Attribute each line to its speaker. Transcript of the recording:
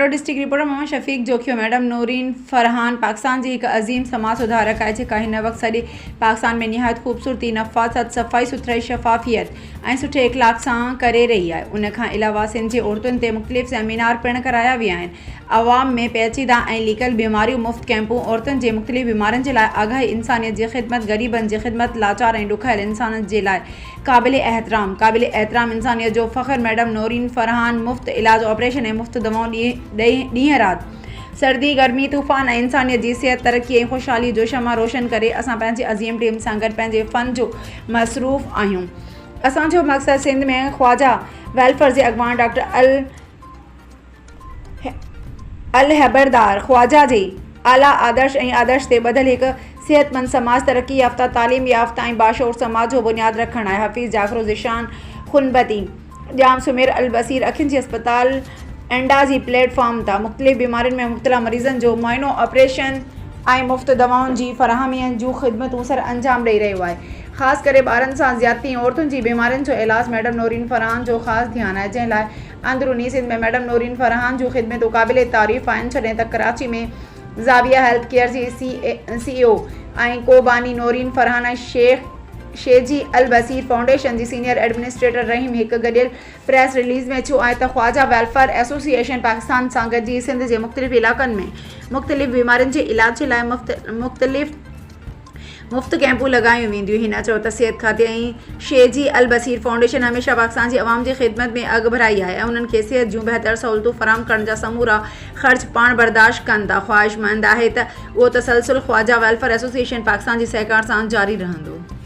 Speaker 1: District reporter Muhammad Shafiq Jokhio madam Noreen Farhan Pakistan جي هڪ عظيم سماج سڌارڪ آهي جيڪا هن وقت سڄي پاڪستان ۾ نهايت خوبصورتي، نفاست، صفائي سٿرائي، شفافيت ۽ سٺي اخلاق سان ڪري رهي آهي. ان کان علاوه سنڌ جي عورتن تي مختلف سيمينار پڻ ڪرايا ويا آهن. عوام ۾ پيچيده ۽ لڪل بيماريون، مفت ڪئمپون، عورتن جي مختلف بيمارين جي لاء آگاهي، انسانيت جي خدمت، غريبن جي خدمت، لاچار ۽ ڏکايل انسانن جي لاء قابل احترام، قابل احترام انسانيت جو فخر ميڊم نورين فرحان مفت علاج، آپريشن ۽ مفت دوائون ڏينهن رات، سردي، گرمي، طوفان ۽ انسانيت جي صحت، ترقي ۽ خوشحالي جو شمع روشن ڪري اسان پنهنجي عظيم ٽيم سان گڏ پنهنجي فن جو مصروف آهيون. اسان جو مقصد سنڌ ۾ خواجه ويلفيئر جي اڳواڻ ڊاڪٽر ال. الهبردار خواجه جي اعليٰ آدرش ۽ آدرش تي ٻڌل هڪ صحتمند سماج، ترقي يافته، تعليم يافته ۽ باشعور سماج جو بنياد رکڻ آهي. حفيظ جاکرو، ذيشان خنبتي، ڄام سمير البصير اکين جي اسپتال اينڊا جي پليٽ فارم تان مختلف بيمارين ۾ مبتلا مريضن جو معائنو، آپريشن ۽ مفت دوائن جي فراهمي جون خدمتون سر انجام ڏئي رهيو آهي. خاص ڪري ٻارن سان زيادتي ۽ عورتن جي بيمارين جو علاج ميڊم نورين فرحان جو خاص ڌيان آهي جنهن لاء اندروني سنڌ ۾ ميڊم نورين فرحان جون خدمتون قابل تعريف آهن جڏهن ته ڪراچي ۾ زاويه هيلٿ ڪيئر جي سي اي او ۽ ڪو باني نورين فرحان ۽ شيخ شيجي البصير فائونڊيشن جي سينيئر ايڊمنسٽريٽر رحيم هڪ گڏيل پريس رليز ۾ چيو آهي ته خواجه ويلفيئر ايسوسيئيشن پاڪستان سان گڏجي سنڌ جي مختلف علائقن ۾ مختلف بيمارين جي علاج جي لاء مختلف مفت ڪئمپون لڳايون وينديون. هن چيو ته صحت کاتي ۽ شيجي البصير فائونڊيشن هميشه پاڪستان جي عوام جي خدمت ۾ اڳڀرائي آهي ۽ انهن کي صحت جون بهتر سهولتون فراهم ڪرڻ جا سمورا خرچ پاڻ برداشت ڪن ٿا، خواهشمند آهي ته اهو تسلسل خواجه ويلفيئر ايسوسيئيشن پاڪستان جي سهڪار سان جاري رهندو.